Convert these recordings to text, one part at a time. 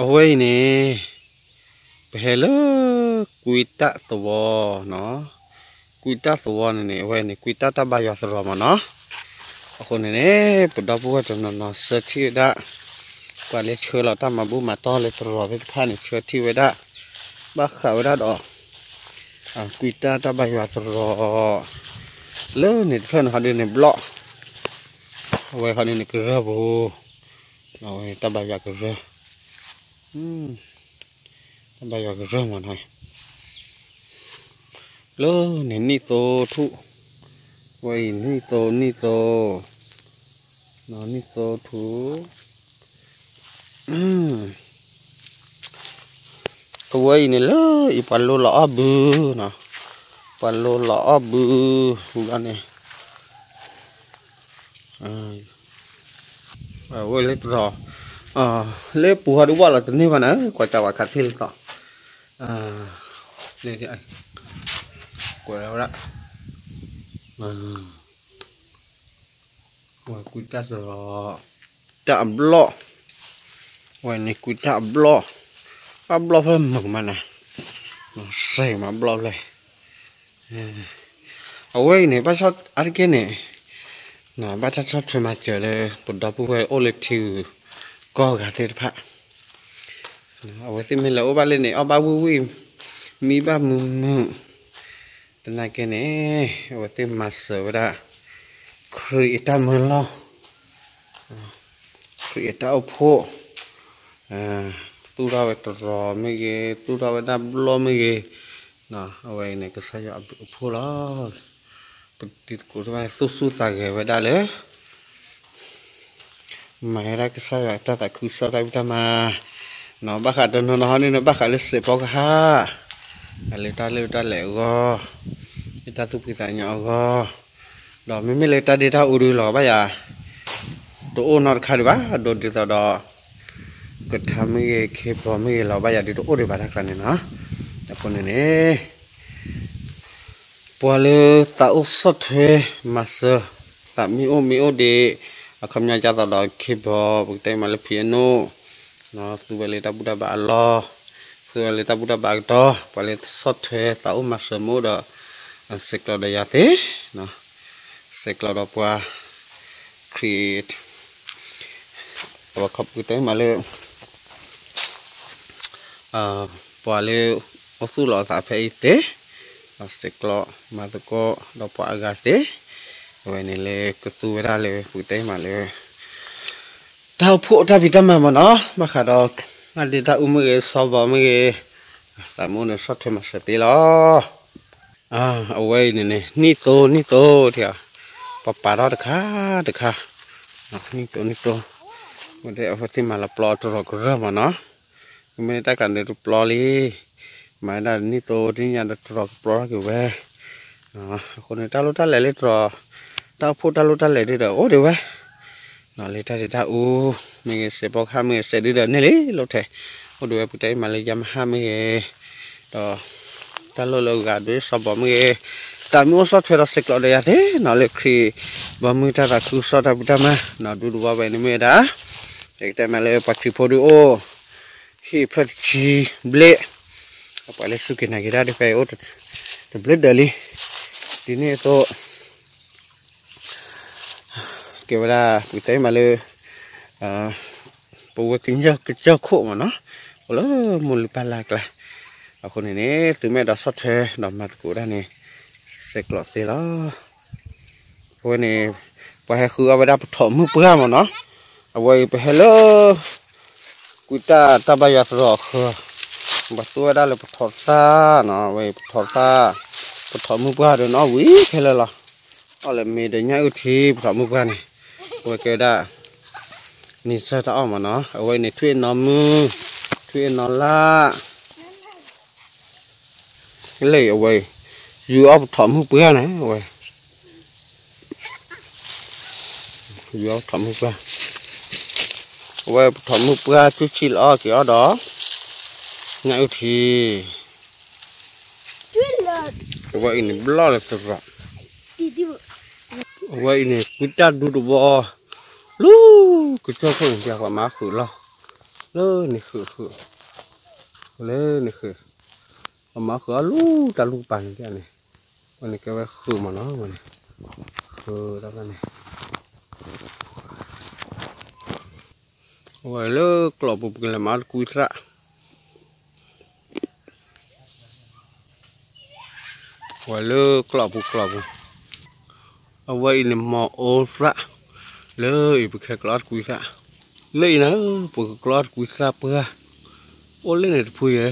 အဝဲအံၤန့ၣ် ပဟဲလၢ ကွံတၢ်သဝီနီၤ, ကွံတၢ်သဝီန့ၣ်န့ၣ် အဝဲန့ၣ် ကွံတၢ်တၢ်ဘါယွၤသရိာ်မ့ၢ်နီၤ. အဃိန့ၣ်န့ၣ် ပဒီပုၢ်ဝဲၢ်တနီၤနီၤဆၢထံၣ်ဝဲဒၣ် ပှၤလၢဆှၢလီၤတၢ်မၤဘူၣ်မၤတီၢ်လၢသရိာ်သ့ၣ်တဖၣ်န့ၣ် ဆၢထံၣ်ဝဲဒၣ် ဘၣ်ဃးဝဲဒၣ်ဒီး ကွံတၢ်တၢ်ဘါယွၤသရိာ် လၢန့ၣ်တဖျၢၣ်န့ၣ် ဟီဒုန့ၣ်ဘျီၣ်, အဝဲဟီဒုန့ၣ်ကရၢၢ်ပူၤ, အဝဲတၢ်ဘါယွၤကရၢၢ်, တၢ်ဘါယွၤကရၢၢ်မ့ၢ်နီၤ, လၢန့ၣ်နံၣ်သိထူၣ်, ဝဲအံၤနံၣ်သိ နံၣ်သိ, နံၣ်သိထူၣ် အဝဲအံၤန့ၣ်လၢအံၤပှၤလိလီၤအီၣ်ဘုနီၤ, ပှၤလိလီၤအီၣ်ဘု, ဘျီန့ၣ် ဝဲလၢတရီ, လၢပူၤဟီဒုးဘၣ်လီၤတန့ၢ်ဘၣ်နၤ, ကွၢ်ကၢ်ဝဲခးထံၣ်လၢသီ, လၢ, ကွဲးဝဲဒၣ်, ဝဲကွံတၢ်တရီ, တၢ်အဘျီၣ်, ဝဲန့ၣ်ကွံတၢ်အဘျီၣ်, အဘျီၣ်ဖဲမုာ်မးနၤ, စဲမးဘျီၣ်ဖဲ အဝဲအံၤန့ၣ် ဘၣ်ဆၣ်အါတက့ၢ်န့ၣ်, ဘၣ်တၢ်ဆီၣ်ထွဲမၤစၢၤလၢ ပဒီပုၢ်ဝဲၢ်အိၣ်လၢထံဂုၤကီၢ်ဂၤသ့ၣ်တဖၣ်, အဝဲသ့ၣ်မ့ၢ်လဲၤအိၣ်ဘၣ်လၢန့ၣ် အီၣ်ဘၣ်ဝံၣ်ဝံၣ်, မံဘၣ်မုာ်မုာ်, သနာ်က့န့ၣ် အဝဲသ့ၣ်မၤစၢၤဝဲဒၣ် ခရံာ်အတၢ်မၢလီၢ်, ခရံာ်အတၢ်အိၣ်ဖှိၣ်, သူၣ်ထီၣ်ဝဲတရီမ့ၢ်ဂ့ၤ, သူၣ်ထီၣ်ဝဲဒၣ်ဘျီမ့ၢ်ဂ့ၤ, အဝဲအံၤန့ၣ် ကစၢ်ယွၤအဘျုးအဖှိၣ်လီၤ. ပတံၤသကိးသ့ၣ်တဖၣ်န့ၣ် သူၣ်ဆူၣ်သးဂဲၤဝဲဒၣ်လၢ မၤဝဲဒၣ်ကစၢ်ယွၤအတၢ်သးခုကစီၣ်တၢ်ဖံးတၢ်မၤ, ဘၣ်ဃးတနီၤနီၤဟီဒ်န့ၣ် ဘၣ်ဃးလၢစဲးဖီကဟၣ်, လၢတၢ်လၢတၢ်လဲၤအဂီၢ်, လၢတၢ်သူၣ်ဖှံသးညီအဂီၢ်, ဒီးမ့မ့ၢ်လၢတၢ်ဒ့တၢ်အူဒုးလီၤဘၣ်ယၤ တအိၣ်နီတခါဒံးဘၣ်, ဒိးဒ်သိးဒီး ကထါမ့ၢ်ဂ့ၤ ခ့ဘီမ့ၢ်ဂ့ၤလီၤဘၣ်ယၤဒုးတအိၣ်ဒံးဘၣ်တၢ်ကျါန့ၣ်နီၤ. အဃိန့ၣ်န့ၣ် ပှၤလၢသးအိၣ်ဆီၣ်ထွဲမၤစၢၤ သးမ့ၢ်အိၣ်မ့ၢ်အိၣ်ဒံး အခီပညီဒ်သိးဒီး ခ့ဘီ ပကတဲမးလၢ ဖံးအနိၣ် သူဝဲလၢတၢ်ဘူၣ်တၢ်ဘါအလီၢ်, သူဝဲလၢတၢ်ဘူၣ်တၢ်ဘါအကတီၢ်, ပှၤလၢဆီၣ်ထွဲသးအိၣ်မၤစၢၤမ့ၢ်အိၣ်ဒီး ဆဲးကျိးဒီးယၤသ့, ဆဲးကျိးဒီးပှၤ ခရံာ် ပကတဲမးလၢ ပှၤလၢအိၣ်သူၣ်လီၤအသးဖဲအံၤသ့, ဒီးဆဲးကျိးမၤသကိးဒီးပှၤအဂၤသ့, အဝဲန့ၣ်လၢကသူဝဲဒၣ်လၢ ပကတဲမးလၢ တၢ်အိၣ်ဖှိၣ်တၢ်ဖံးတၢ်မၤမ့ၢ်နီၤ, ဘၣ်ဃးဒီး တၢ်ဒ့တၢ်အူမ့ၢ်ဂ့ၤ ဆီဘီမ့ၢ်ဂ့ၤ, သးမ့ၢ်အိၣ်န့ၣ်ဆီၣ်ထွဲမၤစၢၤသ့လီၤ. အဝဲအံၤန့ၣ်န့ၣ် နံၣ်သိ နံၣ်သိထံဧါ, ပပာ်ထီၣ်တခါတခါ, နံၣ်သိ နံၣ်သိ, ဝဲဒၣ်အဝဲသ့ၣ်မၤလီၤပျီတရီကရၢၢ်မ့ၢ်နီၤ, မ့ၢ်တၢ်ကျးန့ၣ်တပျီလံ, မၤဝဲဒၣ်နံၣ်သိတနံၣ်ညါဒီးတရီကပျီထီၣ်က့ၤဝဲ, အဃိန့ၣ် တၢ်လိၣ်တၢ်လဲၤလၢတရီ, တၢ်အိၣ်ဖှိၣ်တၢ်လိၣ်တၢ်လဲၤဒ်ဒီးအိၣ်ဒံးဝဲ, လၢတၢ်ဒ့တၢ်အူ, မ့ၢ်ဂ့ၤ စဲးဖီကဟၣ်မ့ၢ်ဂ့ၤ စဲးဒုဒီးန့ၢ်လံလိာ်ထဲ, အိၣ်ဒံးဝဲပကတဲမးလၢ ယါမဟါ မ့ၢ်ဂ့ၤ, ဒီး တၢ်လိၣ်လၢဂၤဒွဲၣ်ဆီဘီမ့ၢ်ဂ့ၤ, သးမ့ၢ်အိၣ်ဆီၣ်ထွဲဒီးဆဲးကျိးဒီးယၤသ့နီၤ လၢခရံာ်ဘီမုၢ်တၢ်သးခုကစီၣ်တၢ်ဖံးတၢ်မၤနီၤ ဒူတဝီဝဲန့ၣ်မ့ၢ်ဝဲဒၣ်, ပကတဲမးလၢပှၤခရံာ်ဖိဒုးအိၣ် ဟံၣ်ဖျၢၣ်တဆံဘျဲၣ်, ပှၤလၢစူၢ်က့ၤနာ်က့ၤတၢ်ဒီးဖဲအံၤအိၣ်တဘျုးဒၢးလံ, ဒ်န့ၣ်အသိး ကဲဝဲဒၣ် ပကတဲမးလၢ ပဝဲကညီကစၢၢ်ခိၣ်မ့ၢ်နီၤ, အိၣ်လၢမိၢ်လုၢ်ပၢ်လၢ်ကျါ, အဃိန့ၣ်န့ၣ် သုမ့ၢ်အဲၣ်ဒိးဆီၣ်ထွဲဒီးမၤသကိးတၢ်န့ၣ် ဆဲးကျိးသ့လီၤ. အဝဲန့ၣ် ပှၤဟဲဃုအီၣ်ဝဲဒၣ်ပထိးမုၢ်ပှၢ်မ့ၢ်နီၤ, အဝဲအံၤပဟဲလၢ ကွံတၢ်တၢ်ဘါယွၤသရိာ်အဃၢၤ, ပှၤသူဝဲဒၣ်လၢပထိးသၣ်နီၤ, အဝဲအံၤပထိးသၣ်, ပထိးမုၢ်ပှၢ်ဒီးနီၤ ဝံၤခဲလၢာ်လီၤ, အီၣ်လၢမ့ၤဒီးညၣ်အုၣ်ထံ ပထိးမုၢ်ပှၢ်န့ၣ်, အဝဲကဲဝဲဒၣ် န့ဆၢၣ်တၢ်အီၣ်မ့ၢ်နီၤ, အဝဲန့ၣ်ထွံၣ်အနီၢ်မုၢ်, ထွံၣ်အနီၢ်လၢ် လၢအံၤအဝဲအံၤ ယူၤအီၣ်ပထိးမုၢ်ပှၢ်န့ၣ် အဝဲ ယူၤအီၣ်ပထိးမုၢ်ပှၢ်, အဝဲပထိးမုၢ်ပှၢ် ကူၣ်ဆံၣ်လီၤအီၣ်က့ၤအီၣ်ဒီး ညၣ်အုၣ်ထံ, အဝဲအံၤန့ၣ်ဘျီၣ်လၢတရီ, အဝဲအံၤန့ၣ် ကွံတၢ်ဒူတဘီ လၢကစၢၢ်ခိၣ်န့ၣ် ပှၤမၤဃုာ်လီၤ လၢန့ၣ်ဃုာ်ဃုာ်, လၢန့ၣ်ဃုာ်, အမၤဃုာ်အီၤလူၤတၢ်လူၤကပၤန့ၣ်န့ၣ်, အဝဲန့ၣ်ကဲဝဲဃုာ်မးနီၤ, အဝဲန့ၣ်, ဃုာ်တၢ်န့ၣ်, အဝဲလၢကျီၢ်ပူၤပကလဲၤမၤတကွံသၣ် ဝဲလၢကျီၢ်ပူၤကျီၢ်ပူၤ, အဝဲအံၤန့ၣ်မ့ၢ်အိၣ်သၣ်, လၢအံၤပကဟဲကျီတကွံသၣ်, လၢအံၤန့ၣ် ပကကျီတကွံသၣ်ပှၢ်, အိၣ်လၢန့ၣ်တဖုယဲ,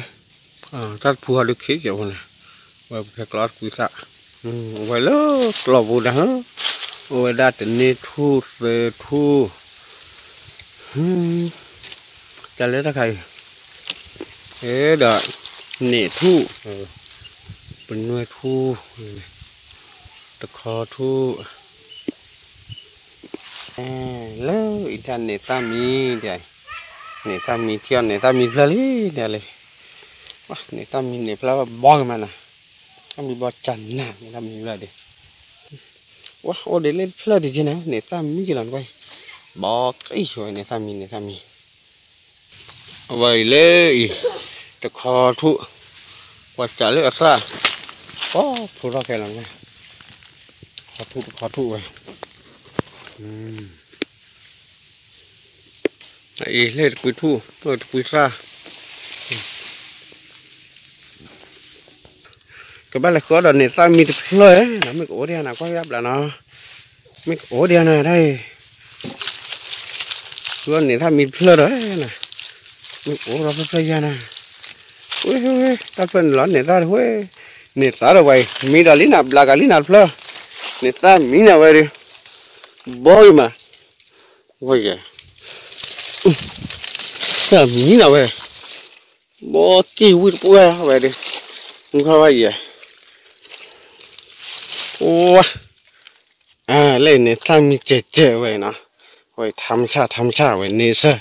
တၢ်တဖုဟီဒုးခံကဲးဖိန့ၣ်, ဝဲပကဟဲကျီတကွံသၣ်, ဝဲလၢကျီၢ်ပူၤဒၣ်, အိၣ်ဝဲဒၣ်တနံၤထူၣ်သၢထူၣ် တၢ်လဲၤတၢ်ခးအံၤ, အဲဒီး န့ၣ်ထူၣ်, ပနွဲၢ်ထူၣ်, တခီထူၣ်, လၢအံၤတၢ်န့ၣ်သၣ်မံၤဒ်အံၤ, န့ၣ်သၣ်မံၤထံအီၤန့ၣ်သၣ်မံၤဖျၢၣ်လံဒ်အံၤ, န့ၣ်သၣ်မံၤန့ၣ်ဖျၢၣ်ဘီကမးနၤ, သၣ်မံၤဘီကနၤန့ၣ်သၣ်မံၤဖျၢၣ်ဒံး, ဝဲအိၣ်ဒံးလၢတဖျၢၣ်ဒံးက့နၤ န့ၣ်သၣ်မံၤက့လီၤနကွၢ်, ဘီကံၢ်ဝဲန့ၣ်သၣ်မံၤန့ၣ်သၣ်မံၤ အဝဲအံၤလၢအံၤ, တခီထူၣ်, ပှၤစးလၢအသၣ်, အိၣ်ထူၣ်ထီၣ်ခဲလီၤ, ခီထူၣ်တခီထူၣ်ဝဲ, အအံၤလၢတကွံထူၣ်, တကွံသၣ် ကဘၣ်လဲၤဃုအီၣ်ဒီးန့ၣ်သၣ်မံၤတဖျၢၣ်, မ့ၢ်ကအိၣ်ဒံးနၤကွၢ်ယါဘျးနီၤ, မ့ၢ်ကအိၣ်ဒံးနၤတၢ်အံၤ, ဃုအီၣ်န့ၣ်သၣ်မံၤတဖျၢၣ်ဒီး, မ့ၢ်ကအိၣ်ဒီးဖျၢၣ်ဖျၢၣ်ယါနၤ, ဝဲဝဲ တၢ်ဖျၢၣ်န့ၣ်လီၤ န့ၣ်သၣ်တဝဲ, န့ၣ်သၣ်ဒီးဝဲ, မံဒီးလံနၤ ဘျးကလံနၤတဖျၢၣ်, န့ၣ်သၣ်မံၤနၤဝဲဒီး, ဘီဂ့ၤမး, ဝဲယဲ သၣ်မံၤနၤဝဲ, ဘီကံၢ်ဝံၣ်တပှၢ်ဝဲဒီး, မုၢ်ခီဝဲယဲ, ဝဲ, လၢန့ၣ်သၣ်မံၤကဲးကဲးဝဲနီၤ, ဝဲထါမဆၣ်ထါမဆၣ်ဝဲန့ဆၢၣ်,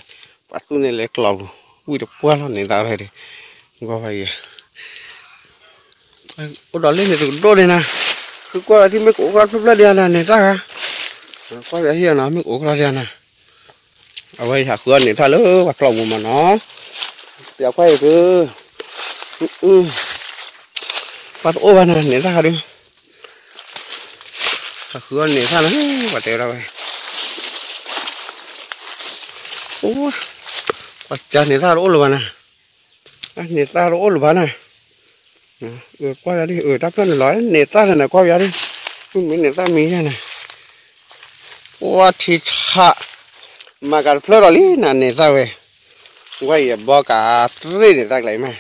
ပှၤသူၣ်န့ၣ်လဲၤကျီၢ်ပူၤ, ဝံၣ်တပှၢ်လီၤန့ၣ်သၣ်ဝဲဒီး, မုၢ်ခီဝဲယဲ အိၣ်ဒီးလၢန့ၣ်တကဒိၣ်န့ၣ်နၤ, ဃုကွၢ်ဝဲဒ်မ့ၢ်ကအိၣ်ကျီဖျၢၣ်ဖျၢၣ်ဒံးနၤန့ၣ်တၢ်ဂၤ, ကွၢ်ဝဲဟံၣ်နီၤ မ့ၢ်ကအိၣ်ကျီဒံးနၤ, အဝဲယဟးဃုအီၣ်န့ၣ်တၢ်လၢပှၤကျီၢ်ပူၤမးနီၤ, ပျးကွၢ်အံၤဒုး, ပှၤတအိၣ်ဘၣ်နၤန့ၣ်တၢ်ဂၤဒုး, ဟးဃုအီၣ်န့ၣ်တၢ်နၤ, ပှၤတဲဝဲဒၣ်ဝဲ အိၣ်, ပှၤစးန့ၣ်သၣ်တအိၣ်လၢၤဘၣ်နၤ, န့ၣ်သၣ်တအိၣ်လၢၤဘၣ်နၤ, ကွၢ်ယၤဒ် တၢ်ဖျၢၣ်န့ၣ်လီၤ န့ၣ်သၣ်န့ၣ် ကွၢ်ယၤဒ်, မ့ၢ်န့ၣ်သၣ်မံၤယၤနၤ, ပှၤထံဆး, မၤကၤတဖျၢၣ်ဒီးလံနၤ န့ၣ်သၣ်ဝဲ, ဝဲယဘီကၤသ့ၣ်န့ၣ်သၣ်ကျဲမး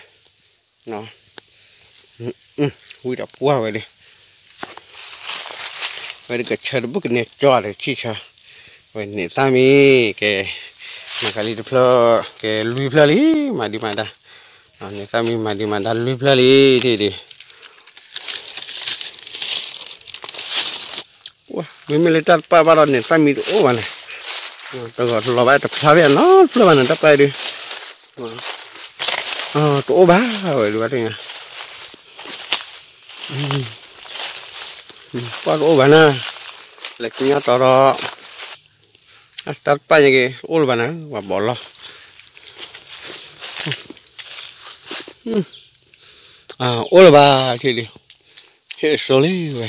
ဝံၣ်ဒီးပှၢ်ဝဲဒၣ်, ဝဲဒၣ်ကဆၢတဘျုးကနဲၣ်ကၠီလၢဆံၣ်ဆၢ, ဝဲန့ၣ်သၣ်မံၤကဲ, မၤကၤလံတဖျၢၣ်, ကဲလွံၢ်ဖျၢၣ်လံ, မၤဒံးမၤဒါ, န့ၣ်သၣ်မံၤမၤဒံးမၤဒါလွံၢ်ဖျၢၣ်လံ, ဒ်ဒ်, မ့မ့ၢ်လၢတၢ်တပာ်ဘၣ်ဒီးန့ၣ်သၣ်မံၤတအိၣ်ဘၣ်န့ၣ်, တဂီၤတလီၤဘၣ်တဖျါဘၣ်နီတဖျၢၣ်ဘၣ်န့ၣ် တၢ်ပာ်ဒုး, တအိၣ်ဘၣ်ဝဲဒုးဘၣ်သ့ၣ်ညါ, ပှၢ်တအိၣ်ဘၣ်နၤ, လဲၤကညီတီၤဒီး, တၢ်တပာ်ညါက့ၤ အိၣ်လၢၤဘၣ်နၤ ပှၤဘီလီၤ, အိၣ်လၢၤဘၣ်, ဟ့ၣ်စိလံဝဲ,